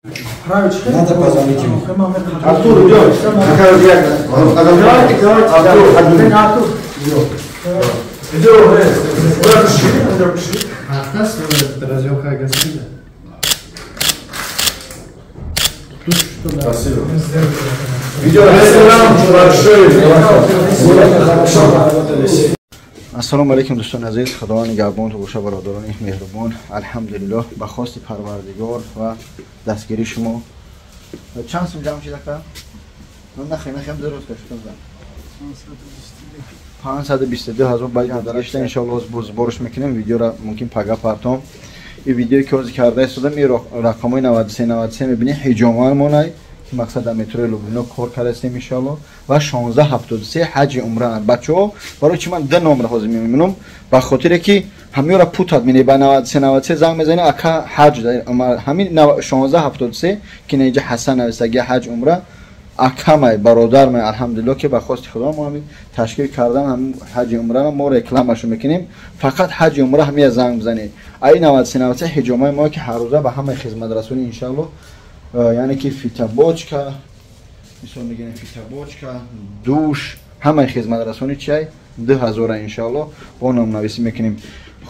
Надо позвонить ему. Артур, идем. Артур, идем. Спасибо. Ассалому алайкум, дӯстони азиз. Худованд нигаҳбон боша, бародарони меҳрубон. Алҳамдулиллоҳ, ба хости Парвардигор ва дастгирии шумо чанд сум ҷамъ шид, ака? Нахе, нахем, дуруст кашидам. 522 ҳазор ба шида. Иншоалло, сбор ш мекунем. Видеора мумкин пага партом. Ин видеое ки ҳозир карда истодам, ин рақамҳои 93 93 мебинед, ҳиҷомаамонай, ки мақсад дар метрои Лублино кор кардастем, иншоалло. Ва 16 73 ҳаҷи умра. Бачаҳо, барои чи ман ду номра ҳозир мемонам? Ба хотире ки ҳамёра путать мене. Ба 93 93 занг мезанӣ, ака, ҳаҷ. Ҳамин 16 73, ки наиҷа Ҳасан нависаги, ҳаҷ умра акамай, бародармай. Алҳамдулилло, ки ба хости Худо мо ҳамин ташкил кардан ҳамин ҳаҷи умрана мо рекламашо мекунем. Фақат ҳаҷи умра ҳамия занг бизанед. Аи 93 93 ҳиҷомаи мо, ки ҳаррӯза ба ҳамаи хизматрасонӣ, иншаалло, яъне ки фитобочка, мисол мегирем, фитобочка, душ, ҳамаи хизматрасонӣ чиай 2000, иншаалло, бо номнависӣ мекунем.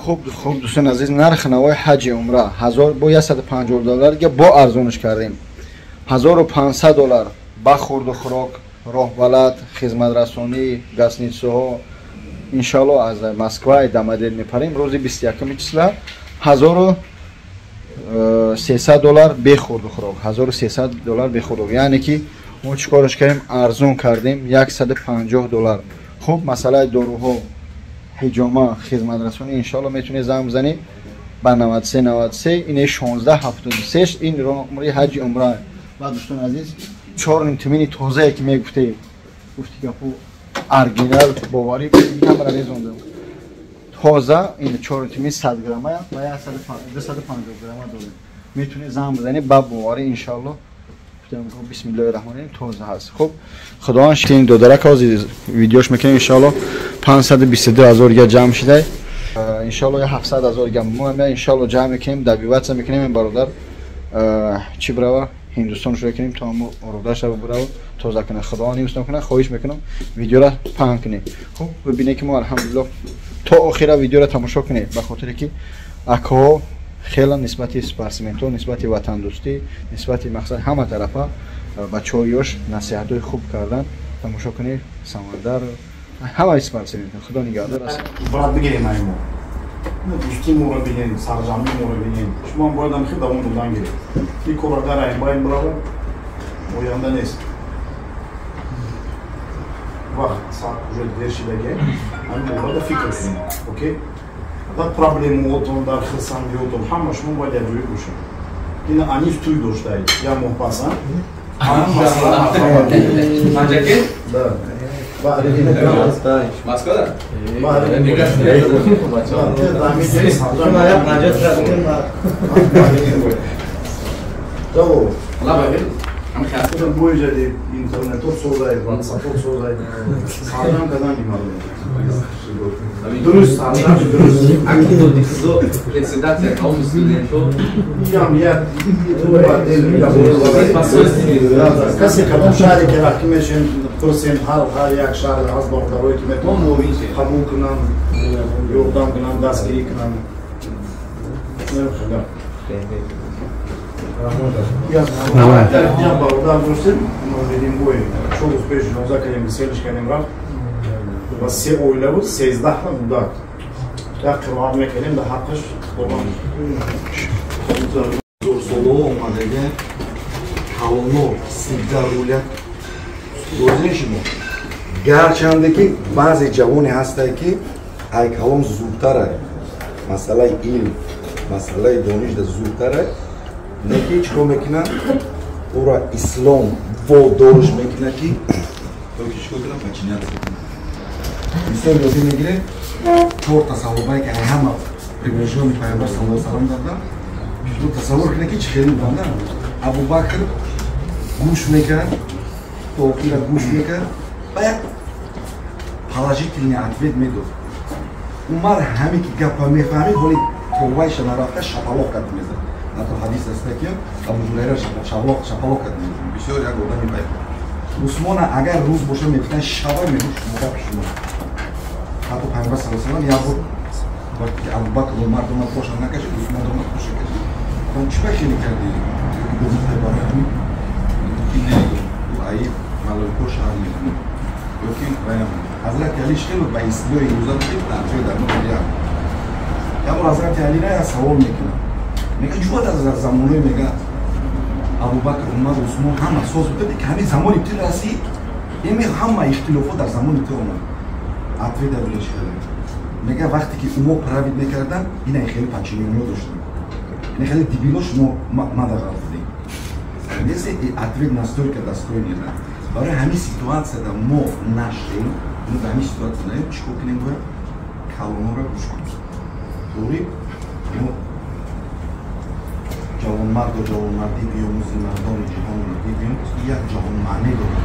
Хуб, хуб, дӯстони азиз, нархи навои ҳаҷи умра ҳазор бо 150 доллар дига бо арзонш кардем, 1500 доллар ба хурду хӯрок, роҳбалад, хизматрасонӣ, гостиницаҳо. Иншоалло, аз Москва Домодедово мепарем рӯзи 21-уми числа. 1300 доллар бе хурду хӯрок, 1300 доллар бе хӯрок. Яъне ки мо чӣ кораш кардем? Арзон кардем, 150 доллар. Хуб, масъалаи доруҳо, ҳиҷома, хизматрасонӣ, иншоалло, метавонед занг бизанед ба 93 93, ине 16 73, ин номри ҳаҷи умра. Ва, дӯстони азиз, чорним тумини тозае, ки мегуфтем, гуфти гапу оригинал, боварӣ камера резондем, тоза ин чор тумин 100 грамма ва 250 грамма дорем. Метавонед занг бизанед ба боварӣ, иншоалло. Бисмиллоҳи раҳмони раҳим, тоза ҳаст. Хуб, Худованд шин додарак, ҳозир видеош мекунем, иншоалло. 522 ҳазор дига ҷамъ шида, иншоалло, 700 ҳазор дига мо иншоалло ҷамъ мекунем, добиваться мекунем. Бародар чӣ бирава, Ҳиндустон шура кунем, то ҳамо ородаша бирава, тоза кунад. Худованд ҳифз кунад. Хоҳиш мекунам, видеора паҳн кунед. Хуб, бибинед, ки мо, алҳамдулиллоҳ, то охира видеора тамошо кунед, ба хотире ки акаҳо хеле нисбати спортсментҳо, нисбати ватандӯстӣ, нисбати мақсад ҳама тарафа бачаҳои ёш насиҳатҳои хуб кардан. Тамошо кунед, Самандар, ҳамаи спортсментҳо. Худо нигаҳдор аст. Брат, бигирем мо дӯстии моро бинем, сарҷамъи моро бинем. Шумо ҳам бояд ҳамхел давом додан гиред. Ин кор агар аймбайн бирава, оянда нест. Вақт саат уже дер шидаге. Ҳамин моврада фикр кунем, окей? Дар проблемаотон, дар хирсандиотон ҳама шумо бояд якҷоя бошед. Ина аниф тӯй доштаед як моҳ пас, ҳамин масъала. Да. Москвада? Бале. Даво. Буиҷади интернетот созай, ватсапот созай. Сарҷам кардан мардум. Дуруст, сарҷам дуруст. Председателя каломи студентҳо. Ям як касе кадом шаҳре ки рафтӣ мешем, пурсем, ҳар як шаҳр аз бародарое ки метавон қабул кунанд, ёрдам кунанд, дастгирӣ кунанд. Як бародар доштем, Нозидинбой, 4 рӯз пеш ҷаноза кардем, селиш кардем, рафт ва се оила буд, 13-та кӯдак. Як қироат мекардем дар ҳаққаш. Солҳо омадага калоно всегда рулят. Розӣ шумо? Гарчанде ки баъзе ҷавоне ҳастае, ки ай калон зудтарай, масъалаи илм, масъалаи донишда зудтарай, не ки чӣ кор мекунад? Ӯра ислом водорш мекунад, ки то ки чӣ кор кунад? Подчиняться кунад. Мисол ёдӣ мегирем, чорта саҳобае, ки ҳама приближённый Пайғамбар саллаллоҳу салам дардам. Шумо тасаввур кунед, ки чӣ хеле буданд. Абубакр гӯш мекард, то охира гӯш мекард ва як положительный ответ медод. Умар ҳаме ки гапа мефаҳмид, ҳоли товайша нарафта, шапалоқ кард мезад. Ҳатто ҳадис аст ки Абу Ҳурайра шапалоқ кард, бисёр як одами бай. Усмона агар рӯз боша мегуфтан, шаба мегуфт шумо гап шумо. Ҳатто Пайғамбар саллаллоҳу алайҳи васаллам як бор вақте ки Абубакр Умар домад поша накашид, Усмон домад поша кашид. Гуфтан чӣ ба хеле кардӣ? Гуфт барои ҳамин ки не, айб малоико шаҳр мекунад. Ё ки Ҳазрати Али хеле ба истилоҳи имрӯза дар дар як. Як бор Ҳазрати Алиро як савол мекунад. Мегӯяд ҷуд аз замонҳои мегӯяд Абубакр, Умар, Усмон ҳама соз буда, ки ҳамин замони ту расид, ими ҳама ихтилофот дар замони ту омад. Ответ бинед хеле. Мегӯяд вақте ки умо править мекарданд, ина хеле подчинённиҳо доштанд. Ина хеле дебило шумо мада ғалтидем. Если ответ настолько достойный, да. Барои ҳамин ситуатсияда мо нашем, мо дар ҳамин ситуатсия наем, чӣ кор кунем бояд? Калонҳоро гӯш кунем. Туғри мо ҷавонмарду ҷавонмардӣ биёмӯзи мардони ҷаҳонро биёмӯз, як ҷаҳон маъне дорад.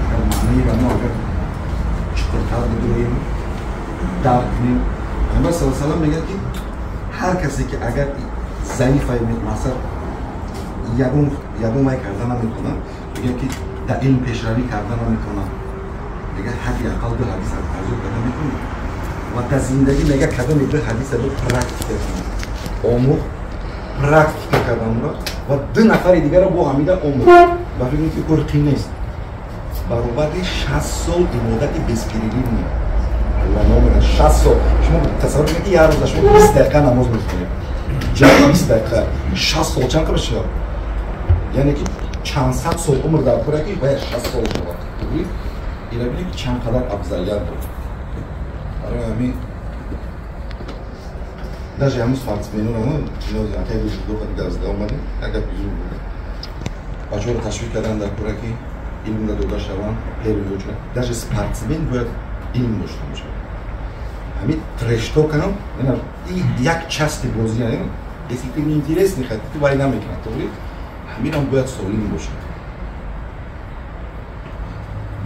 Агар маънеро мо агар чуқуртар бидурем, дарк кунем. Пайғамбар саллаллоҳу алайҳи васаллам мегӯяд ки ҳар касе ки агар заифай, масалан ягон вай карда наметавонад, мегӯяд ки дар илм пешравӣ карда наметавонад, мегӯяд ҳадди ақал ду ҳадис арзо карда метавонад ва дар зиндагӣ мегӯяд кадоме ду ҳадиса ду практика кунад, омӯхт, практика карданро ва ду нафари дигарро бо ҳамида омӯхт. Ба фикр ки кор қин нест, баробари 60 сол ибодати бесперерывный. 60 сол шумо тасаввур кунед ки як рӯза шумо 20 дақиқа намоз мехонед, ҷамъ 20 дақиқа, 60 сол чанд қадр шавад? Яъне ки чанд сад сол умр дар кора ки бояд 60 сол шавад. Ира бинед ки чанд қадар афзалият дорад. Барои ҳамин даже ҳамун спортсменоро гап зада омадем, як гапи зур буд. Бачаҳоро ташвиқ кардан дар кора ки илмда дода шаванд, первый очередь. Даже спортсмен бояд илм дошта бошад. Ҳамин трэш talk ам як части бозӣ, если ты не интересный, хотя ты вай намекунад, тоғри? Ҳаминам бояд солим бошад.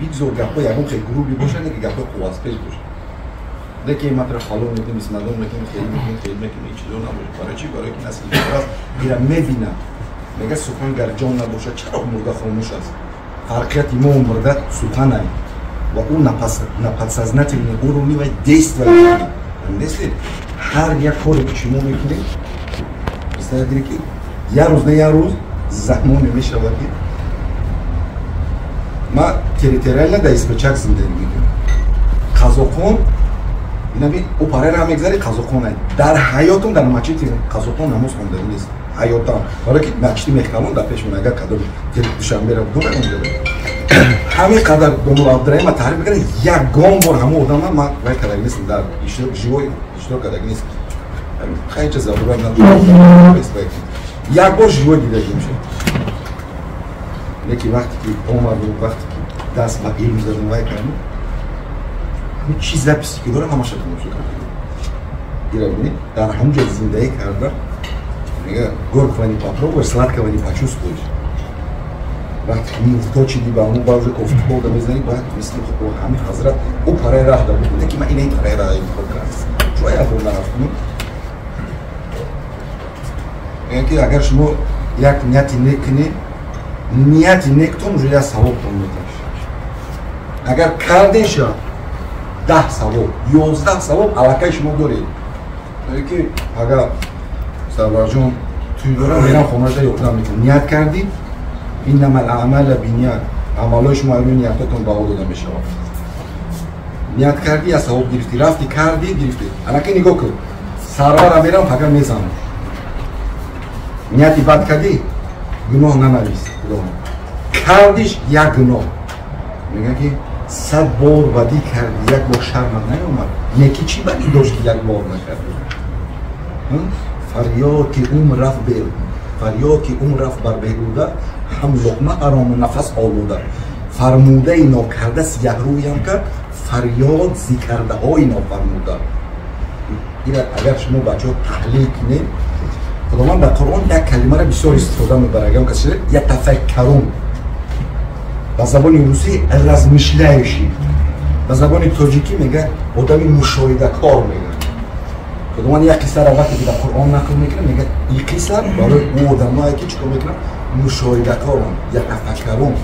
Бигзор гапҳо ягон хел грубый бошад, не ки гапҳои қувватпеш бошад. Не ки матра фалон мекунем, исмадон мекунем, хел мекунем, хел мекунем, ҳеҷ чизо набошад. Барои чӣ? Барои ки насли аст, ира мебинад. Мегӯяд сухан гар ҷон набошад, чаро мурда хомӯш аст? Фарқияти мо мурда суханай ва ӯ на подсознательный уровне вай действовать мекунад. Если ҳар як коре ки шумо мекунед, представляете ки як рӯз на як рӯз замоне мешавад ки ма территориально дар Испачак зиндагӣ мекунам. Қазоқон инами ӯ парера мегзари қазоқон. Дар ҳаётам дар масҷиди қазоқон намоз хондаги нест. Ҳаётам. Барои ки масҷиди Мехкалон дар пешмон, агар кадом Душанберо донад онҷо. Ҳамин қадар Домул Абдураҳима таъриф мекард, ягон бор ҳамон одама ман вай кардаги нестам, дар живой иштирок кардаги нестам. Хайча зарурат надорад. Як бор живой дидаги мешавад. Лекин вақте ки омаду, вақте ки даст ба илм задам, вай кардам, ҳамин чи записи ки дорам, ҳамаша тамошо кардам. Ира бинед, дар ҳамон ҷо зиндагӣ карда, мегӯяд горького не попробуешь, сладкого не почувствуешь. Вақте ки муҳтоҷ шидӣ ба ҳамон бавже кофтукода мезанӣ, баъд мисли ҳамин ҳазрат ӯ параи раҳ да буд, ки ман инаи параи раҳ интихоб кардам. Чун як бор нарафтам. Мегӯяд ки агар шумо як нияти нек кунед, нияти нектон уже як савобтон метавад. Агар кардеша 10 савоб, 11 савоб аллакай шумо доред. Ки агар Сарварҷон туй дорам, мерам хонаашда ёрдам мекунам. Ният кардӣ, иннамал аъмала бинният, амалҳои шумо рӯи ниятотон баҳо дода мешавад. Ният кардӣ, як савоб гирифтӣ, рафтӣ кардӣ, гирифтӣ. Аллакай нигоҳ кун, Сарвара мерам, пага мезанам. Нияти бад кардӣ, гуноҳ нанавис, худо кардиш як гуноҳ. Мегӯяд ки 100 бор бадӣ кардӣ, як бор шармат наёмад, неки чӣ бадӣ дошт ки як бор накардӣ? Фарёд ки умр рафт бе, фарёд ки умр рафт бар беҳуда, ҳам луқма ҳарому нафас олуда, фармудаи нокарда сияҳрӯям кард, фарёд зи кардаҳои нофармуда. Ира агар шумо бачаҳо таҳлил кунед, Худованд дар Қуръон як калимаро бисёр истифода мебарад, агар касе ятафаккарун, ба забони русӣ размышляющий, ба забони тоҷикӣ мегӯяд одами мушоҳидакор мегӯяд. Худованд як қиссаро вақте ки дар Қуръон нақл мекунад, мегӯяд ин қисса барои ӯ одамое ки чикор мекунанд, мушоҳидакоранд, ятафаккарун.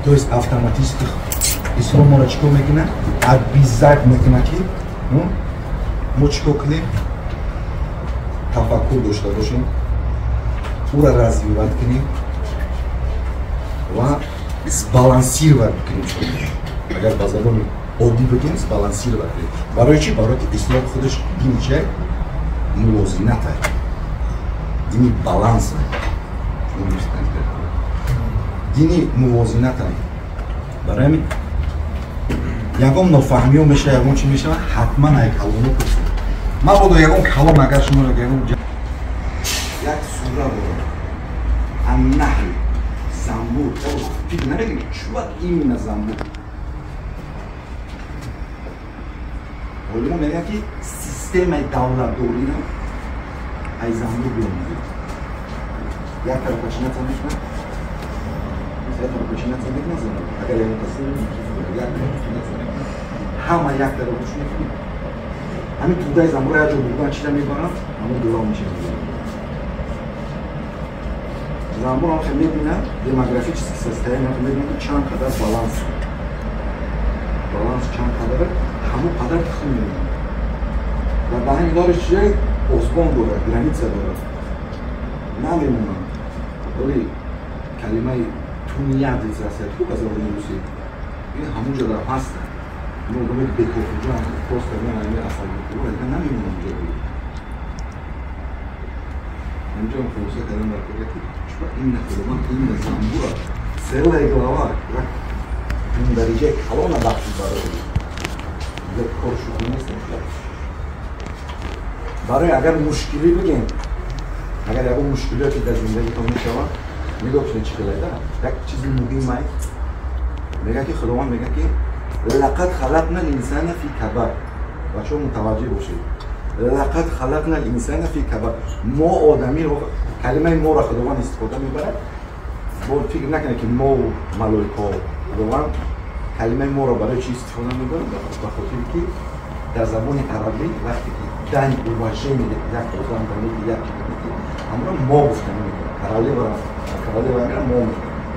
То есть автоматически ислом моро чикор мекунад? Обязать мекунад ки мо чикор кунем? Тафаккур дошта бошем, ӯро развивать кунем ва сбалансировать кунем. Агар ба забони оддӣ бигем, сбалансировать кунем. Барои чӣ? Барои ки ислом худаш дини чӣ? Мувозинат, дини баланс, дини мувозинат. Барои ҳамин ягон нофаҳмиё мешава, ягон чӣ мешава, ҳатман ай каломо пурсед. Мабодо ягон калом агар шуморо ягон як сура дорад, Ан-Наҳл, замбур. Фикр намекунед чува именно замбур? Олимо мегӯянд ки системаи давлатдориро ай замбур биомӯзед. Як тарафа чината мекунад, як тарафа чината мекунад замбур. Агар ягон кас як тарафа чината мекунад, ҳама як тарафа гӯш мекунед. Ҳамин тӯдаи замбура як ҷо бурдан чида мебаранд, ҳамон дура мешавад. Замбур ҳам хел мебинад, демографически состояние ҳам мебинад ки чанд қадар баланс, баланс чанд қадар, ҳамон қадар тухм мемонад. Дар даҳани дориш чие? Осмон дорад, граница дорад, намемонад. Вале калимаи тунеядец аст, хуб аз забони русӣ, ин ҳамон ҷо дар ҳаст. Мо одаме ки бекорхӯҷа просто меоянд асал мехӯранд, дигар намемонад ҷо. Ҳамҷо хулоса кардам дар кор ки чуба именно Худованд именно замбура целая глава як дараҷаи калона бахшид барои дигар кор шӯхӣ нест. Барои агар мушкилӣ бигем, агар ягон мушкилоте дар зиндагитон мешавад, нигоҳ кунед чӣ хелайда як чизи муҳимай мегӯяд ки Худованд мегӯяд ки лақад халақна линсана фи кабад. Бачаҳо мутаваҷҷеҳ бошед. Лақад халақна линсана фи кабад. Мо одамиро, калимаи моро Худованд истифода мебарад. Бо фикр накунед ки мо малоикаҳо. Худованд калимаи моро барои чӣ истифода мебарад? Ба хотире ки дар забони арабӣ вақте ки дань уважение як одам ба як ҳамро мо гуфта намекунад. Королева, королева мегӯяд мо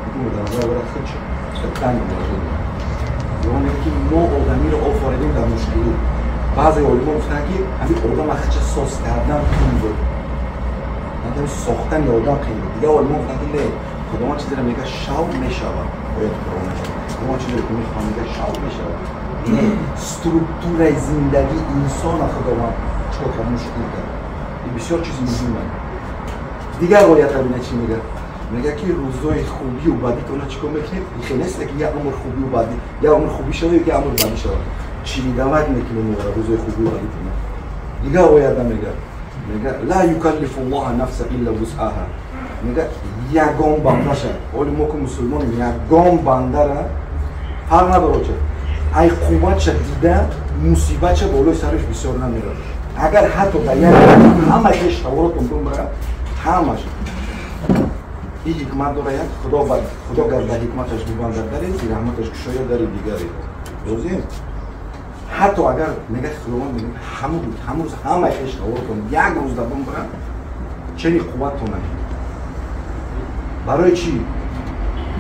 мекунад. Дар назар барад худ чӣ? Дань уважение. Худованд мегӯяд ки мо одамиро офаридем дар мушкилӣ. Баъзе олимо гуфтанд ки ҳамин одам ахча соз кардан қин буд, ҳамин сохтани одам қин буд. Дигар олимо гуфтанд ки не, Худованд чизеро мегӯяд шав мешавад. Ояти Қуръон Худованд чизеро ки мехоҳад мегӯяд шав мешавад. Не, структураи зиндагии инсона Худованд чикор кард? Мушкил кард. Ин бисёр чизи муҳим аст. Дигар оята бина чӣ мегӯяд? Мегӯяд ки рӯзои хубию бадитона чикор мекунед? Хел нест ки як умр хубию бадӣ, як умр хубӣ шавад ё як умр бадӣ шавад. Чередовать мекунем рӯзои хубию бадитона. Дигар оята мегӯяд, мегӯяд ла юкаллифу ллоҳа нафса илла вусъаҳа. Мегӯяд ягон бандаша, оли мо ки мусулмонем, ягон бандара фарқ надорад, ча ай қувватша дида мусибатша болои сараш бисёр намерад. Агар ҳатто дар як ҳама хештаворотон бимирад, ҳамаш ин ҳикмат дорад. Як Худо гар ба ҳикматаш бибандад даре, раҳматаш кушояд дари дигаре. Розием? Ҳатто агар мегӯяд Худованд мегӯяд ҳамун рӯз ҳамаи хештаворотон як рӯз дар бимирад, чени қувваттон намекунад. Барои чӣ?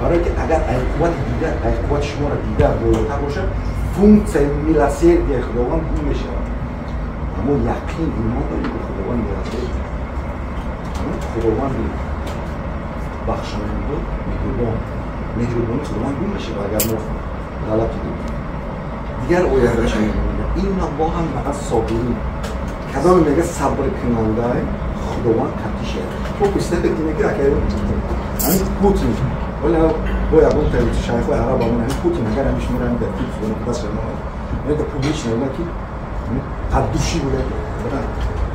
Барои ки агар ай қуввати дида, ай қуввати шуморо дида болотар бошад, функсияи милосердияи Худованд гум мешавад. Аммо яқин имон дорем ки Худованд милосерд, Худованди бахшонанда, меҳрубон. Меҳрубонии Худованд гум мешавад агар мо ғалат дидем. Дигар оятро чӣ мегӯяд? Инналлоҳа маъас-собирин. Кадоме мегӯяд сабркунанда, Худованд қатъӣ шавад. Хуб, представьте ки мегӯяд акай ҳамин Путин, вале бо ягон шайхҳои араб ҳамон ҳамин Путин агар ҳамин шуморо ҳамин дар телефон дастша мегӯяд публично мегӯяд ки от души гӯяд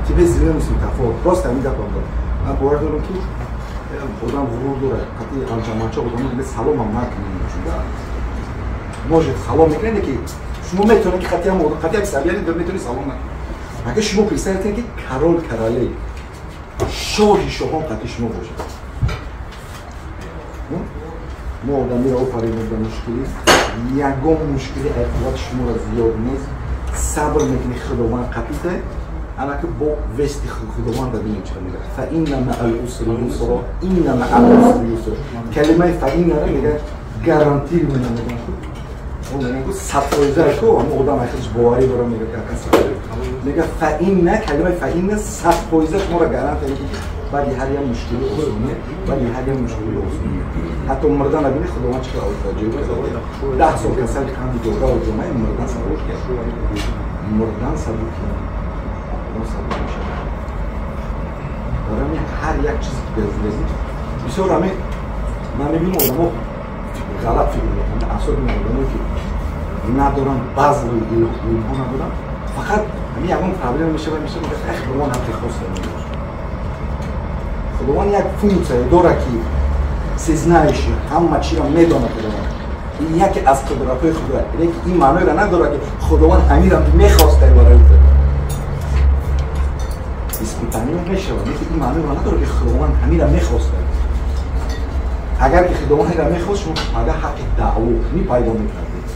тебе зелёный светофор, просто ҳамин гапро мегӯяд. Ман бовар дорам ки одам ғурур дорад, қатъи анча-манча одамо дига салом ҳам накунед. Может салом мекунед, ки шумо метавонед ки қатъи ҳам сабияни дор метавонед салом накунед. Агар шумо представьте ки король королей, шоҳи шоҳон қатъи шумо бошад. Мо одамиро офаридем ба мушкилӣ, ягон мушкилӣ ай қуввати шуморо зиёд нест. Сабр мекунӣ, Худованд қатъита. Анаки бо вести Худованда бинем чӣ мегӯяд. Фа инна маъал усри юсра, инна маъал усри юсра. Калимаи фа иннаро мегӯяд гарантированно мегӯяд. Мегӯяд 100% ку ҳамон одам ахирш боварӣ дора мегӯяд ки акас мегӯяд фа инна, калимаи фа инна 100% шуморо гарантия мекунад баъди ҳар як мушкили осоне, баъди ҳар як мушкили осоне. Ҳатто мурдан бинед Худованд чӣ қадар ҷой мезанад. 10 сол касали қанди ҷога ва ҷомаи мурдан сабук кард. Мурдан сабук сабук мешавад. Барои ҳар як чизе ки дар зиндагӣ бисёр ҳамин ман мебинам одамо ғалат фикр мекунанд, асоби одамое ки надоранд баъзеи илмҳо надоранд, фақат ҳамин ягон проблема мешавад, мегӯяд эх Худованд ҳаққи хоста мебошад. Худованд як функсия дорад ки всезнающий, ҳама чиро медонад Худованд. Ин яке аз қудратҳои Худо аст. Лекин ин маъноеро надорад ки Худованд ҳаминро мехоста барои ту. Испытание мешавад, лекин ин маъноеро надорад ки Худованд ҳаминро мехоста. Агар ки Худованд ҳаминро мехост, шумо пага ҳаққи даъво кунӣ пайдо мекардед.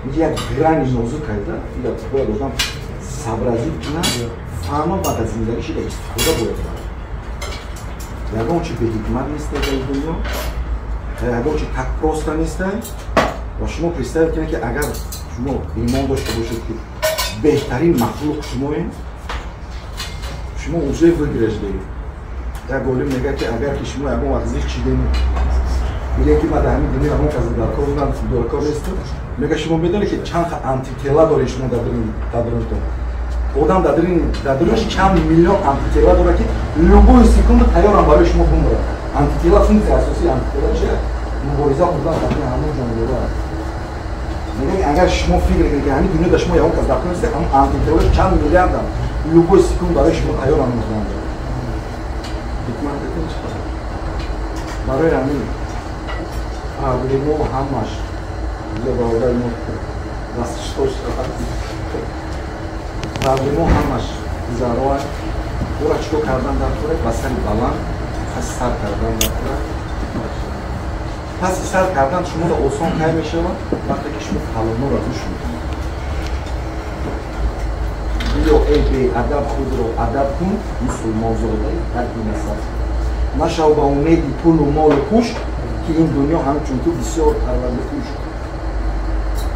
Инҷа як грани нозук аст, ира бояд одам сабразид кунад, фаҳма ва дар зиндагиаш ира истифода бояд барад. Ягон чи беҳикмат нест дар дунё, ягон чи так просто нест. Ва шумо представить кунед ки агар шумо имон дошта бошед ки беҳтарин махлуқ шумоед, шумо уже выигрышдед. Як олим мегӯяд ки агар ки шумо ягон вақт зиқ шидем, мегӯяд ки ман дар ҳамин дунё ягон кас даркор нестам, мегӯяд шумо медонед ки чанд антитела доред шумо дар дарунтон. Одам дар дарунаш чанд миллион антитела дорад ки любой секунда тайёрам барои шумо бумрад. Антитела функсияи асосии антитела чи? Мубориза бурдан дар ҳамон ҷонвора аст. Мегӯяд агар шумо фикр кунед ки ҳамин дунё дар шумо ягон кас даркор нест, ҳамон антитела чанд миллиардам любой секунд барои шумо тайёрам мурдан. Ҳикмат чӣ? Барои ҳамин проблемо ҳамаш бародари мо дастшто шавад. Проблемо ҳамаш зароа. Ӯра чӣ кор кардан дар кора? Ба сари баланд паси сар кардан дар кора. Паси сар кардан шуморо осон кай мешавад? Вақте ки шумо каломоро гӯш мекунед. Биё эй беадаб худро адаб кун, мусулмонзодаи дарди насаб. Машав ба умеди пулу молу пӯш, ки ин дунё ҳамчун ту бисёр парварда куш.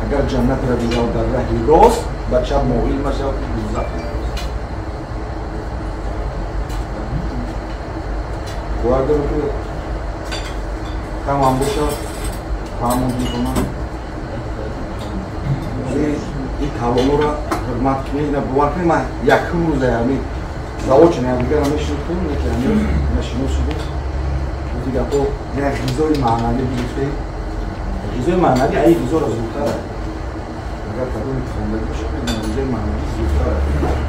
Агар ҷаннат равирав дар раҳи рост, ба чап моил машав ки дӯзах рост. Бовар дорам ки камам бошад, фаҳмон мекунам. Ин каломоро ҳурмат кунед, бовар кунед, ман якум рӯза ҳамин заочно якдигарро мешинохтем, яке ҳамин нашинос шудем. Дигапо як ғизои маънавӣ гирифтем. Ғизои маънавӣ ай ғизоро зудтар аст. Агар кадоме хондагӣ бошад, медонад ғизои маънавӣ зудтар аст.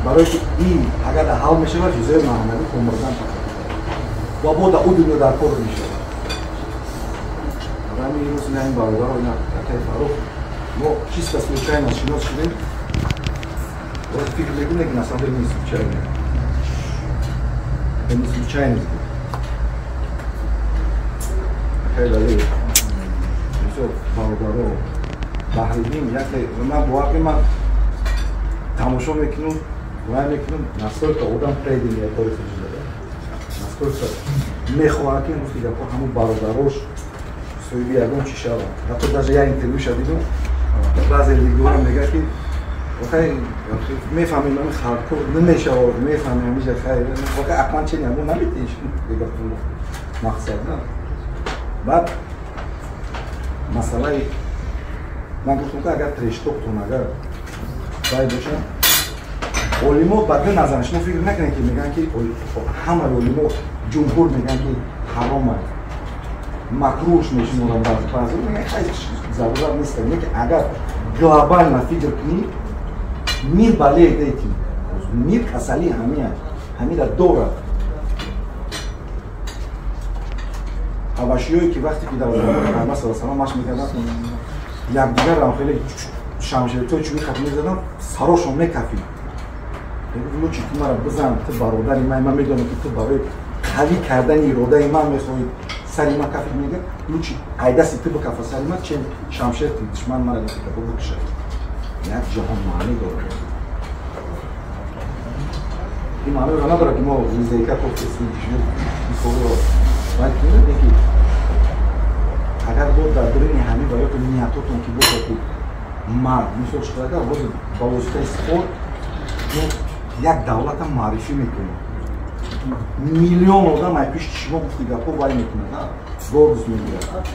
Барои ки ин агар ҳал мешавад, ғизои маънавӣ то мурдан фақат ва бо дар ӯ дунё дар кор мешавад. Барои ҳамин имрӯз ин бародаро, ин акаи Фаррух, мо чисто случайно шинос шудем. Вот фикр мекунем, ки на самом деле не случайно. Это не случайность. Акаи Далер, бисёр бародаро, Баҳриддин, яке ман бовар кунед, ман тамошо мекунам, вай мекунам, настолько одам преданный кори худ шуда, настолько мехоҳад ки гуфти гапҳо ҳамон бародарош соҳиби ягон чӣ шавад. Ҳатто даже як интервюша дидам, баъзе лигора мегӯяд ки охай мефаҳмем ҳамин халқкор намешавад, мефаҳмем ҳамиша хайр, охай ақлан чен ягон наметиш мақсад на. Баъд масъалаи ман гуфтам ки агар трештоктон агар бай бошад, олимо ба ду назар шумо фикр накунед ки мегӯянд ки ҳамаи олимо ҷумҳур мегӯянд ки ҳаром аст, макрӯҳш мешуморанд баъзе мегӯянд хай зарурат нест. Лекин агар глобально фикр кунӣ, мир болеет этим, мир касалии ҳамин аст, ҳаминро дорад. Ҳабашиёе ки вақте ки дар замони Пайғамбар саллаллоҳу алайҳи васаллам машқ мекарданд, якдигарро хеле шамшертои чӯби хат мезаданд, сарошон мекафид. Мегуфт лучи ту маро бизан, ту бародари ман, ман медонам ки ту барои қавӣ кардани иродаи ман мехоҳӣ сари ман кафид. Мегӯяд лучи айдасти ту бикафа сари ман, чем шамшерти душман маро бикашад. Як ҷаҳон маънӣ дорад. Ин маъноро надорад, ки мо зинзаика кофтестем, ки шумо ин корро бояд кунед, ки агар бо дар дуруни ҳамин ва ё ниятотон ки бошад, ки мард мисол чиқарда, боз ба воситаи спорт як давлата муаррифӣ мекунем. Миллион одам ай пишти шумо гуфти гапҳо вай мекунад, гордость мегирад.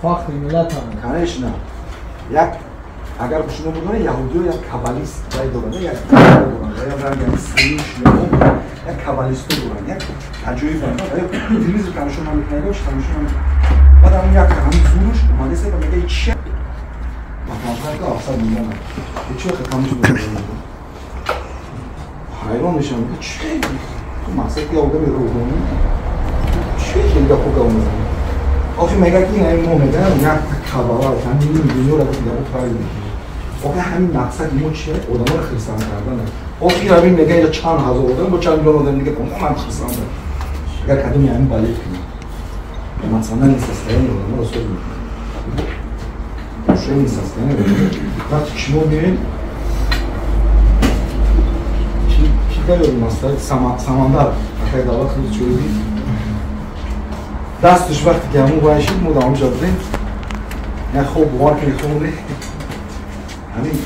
Фахри миллатам. Конечно. Як агар шумо бидонед, яҳудиё як кабалист вай доранд, як доранд, як ранги сӯи шумо як кабалисто доранд, як аҷоиб доранд. Телевизор тамошо намекунад, тамошо намекунад. Баъд ҳамин як ҳамин зуруш омадаст ва мегӯяд, чи математика 700 миллион. Чӣ вақт тамошо мекунад? Ҳайрон мешавам, чи ту мақсад ки одами рӯҳонӣ чи хеле гапо гап мезанӣ? Охи мегӯяд, ки ин мо мегӯям як кабала, ҳамин дунёро гапо правил мекунад. Охи ҳамин мақсади мо чие? Одаморо хирсанд кардан. Охир ҳамин мегӯяд, инҷа чанд ҳазор одам бо чанд миллион одам дига ман хирсандам. Агар кадоми ҳамин балет кунад, эмоциональное состояние одаморо соз мекунад, душевное состояние. Вақте ки шумо меоед, ки даёд масалан Самандар акай давлат хеле чӯйди дасташ, вақте ки ҳамон вай шид, мо дар онҷа будем, як хоб бовар кунед, хоб не, ҳамин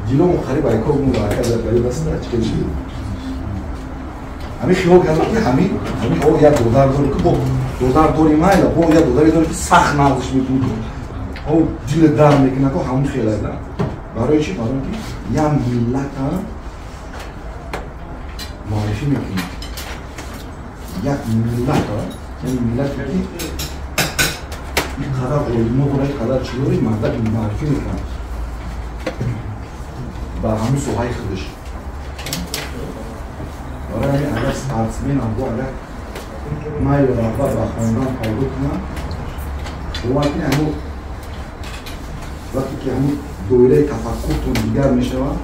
дилому қариб айкор муда ака дар бари даста чӣ шид. Ҳамин хиёл кардам, ки ҳамин ҳамин як додар дорӣ, ки бо додар дори майла, бо як додаре дорӣ, ки сахт нағзиш мекунӣ, ки дила дар мекунад, ко ҳамон хелада. Барои чӣ? Барои ки як миллата муаррифӣ мекунад, як миллата, яъне миллате ки ин қадар олимо дорад, ин қадар чӣ дорад, мардак муаррифӣ мекунад ба ҳамин соҳаи худаш. Барои ҳамин агар спортсменам бо агар майлу рағбат ба хондан пайдо кунад, бовар кунед, ҳамун вақте ки ҳамун доираи тафаккуртон дигар мешавад,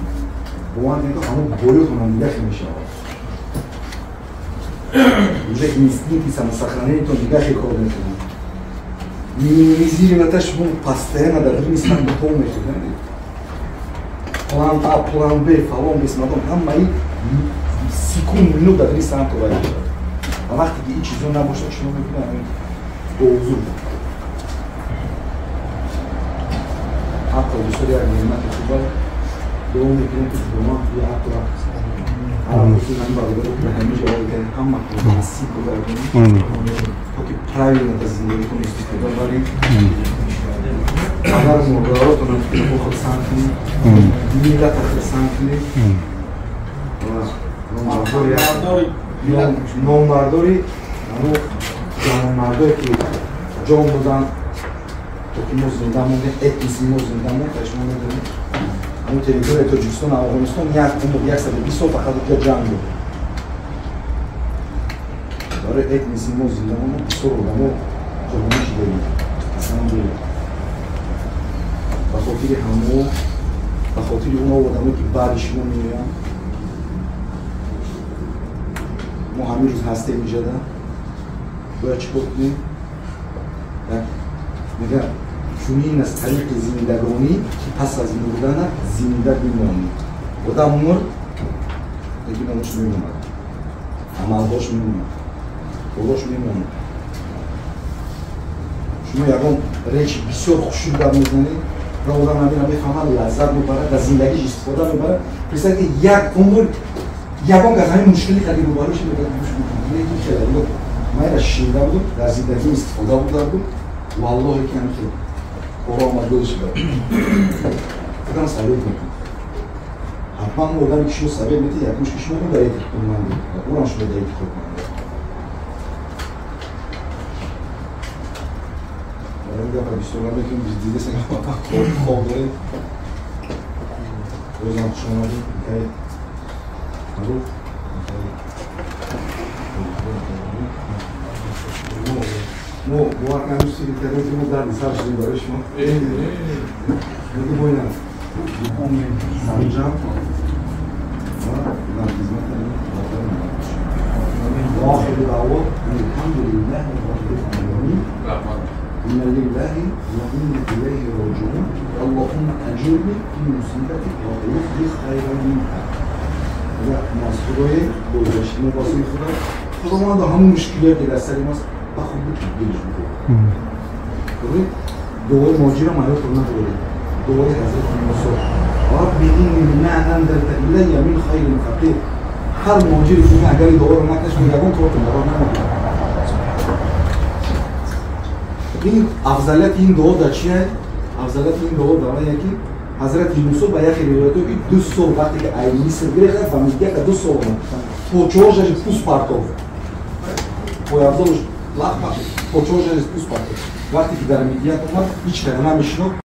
бовар кунед, ҳамун боётонам дигар хел мешавад, уже инстинкти самосохранениятон дигар хел кор мекунад, минимизировать шумо постоянно дар дуруни сангтон мекунад, план А, план Б, фалон бесмадон, ҳамаи секунд минут дар дуруни сангто вай мешавад. Ва вақте ки ин чизо набошад, шумо мекунад говзур. Ақл бисёр як неъмати хуба. Дуо мекунем, ки Худованд и ақла ҳамин бародаро ҳамин ҷавоб кардем, ҳама насиб гузаронем, то ки правильно дар зиндагитон истифода баред, падару модаротонро хурсанд кунед, миллата хурсанд кунед ва номбардори ҳамун ҷавонмардое ки ҷон доданд, то ки мо зинда мондем, этноси мо зинда монд. Шумо медонед, ҳамун территорияи Тоҷикистон, Афғонистон як умр 120 сол фақат уҷа ҷанг буд. Барои этноси мо зинда монд, бисёр одамо қурбонӣ шидаем, аслан деле. Ба хотири ҳамо, ба хотири оно одамое ки баъди шумо меоянд, мо ҳамин рӯз ҳастем иҷада. Бояд чӣ кор кунем? Мегӯяд, чунин аст тариқи зиндагонӣ, ки пас аз мурданат зинда бимонӣ. Одам мурд, лекин номаш мемонад, амалҳош мемонад, корҳош мемонад. Шумо ягон речи бисёр хушук гап мезанед ва одам ҳамина мефаҳмад, лаззат мебарад, дар зиндагиш истифода мебарад. Представь, ки як умр ягон кас ҳамин мушкили қади рӯбарӯ шуд, мегӯяд, гӯш мекунад, хеле ман инра шинида будам, дар зиндагим истифода бурда будам, валлоҳе ки ҳамин хел кора омад, гӯз шуда. Одам совет мекунад, ҳатман он одаме ки шумо совет медиҳед, якумш ки шумо дар эътиқодмандед ва ӯрам шумо дар эътиқодмандед. Барои гапа бисёр намекунем, дидеса хоб доред. Бозам хуш омадед, акай Фарух. Мо бовар кардем, фикр кардем, ки мо дарди сар шудем барои шумо. Мегӯ мо ина сарҷам ва дар хизмати وآخر دعوة الحمد لله رب العالمين. Инна лиллаҳи ва инна илайҳи роҷиун, Аллоҳумма аҷурни фи мусибати ва ахлиф ли хайран минҳа. Ва мо аз худое бозгашт мо ба сӯи худо, худованд ҳамон мушкилие ки дар сари мост ба хубӣ табдилш бикун. Дуои муҳоҷира маётро надоред, дуои ҳазрати Мусо: рабби инни лима анзалта илайя мин хайрин фақир. Ҳар муҳоҷире ки агар ин дуоро накаш, ягон кортон дар роҳ намекунад. Ин афзалияти ин дуо дар чие? Афзалияти ин дуо дар оне ки ҳазрати Мусо ба яхе ривоятҳо ки 2 сол вақте ки ай Миср гирехта, ба Мидияка 2 сол омад, почоашаш пӯст партов, пойафзолш лах, почоашаш пӯст партов. Вақте ки дар Мидият омад, ҳеч кара намешинохт.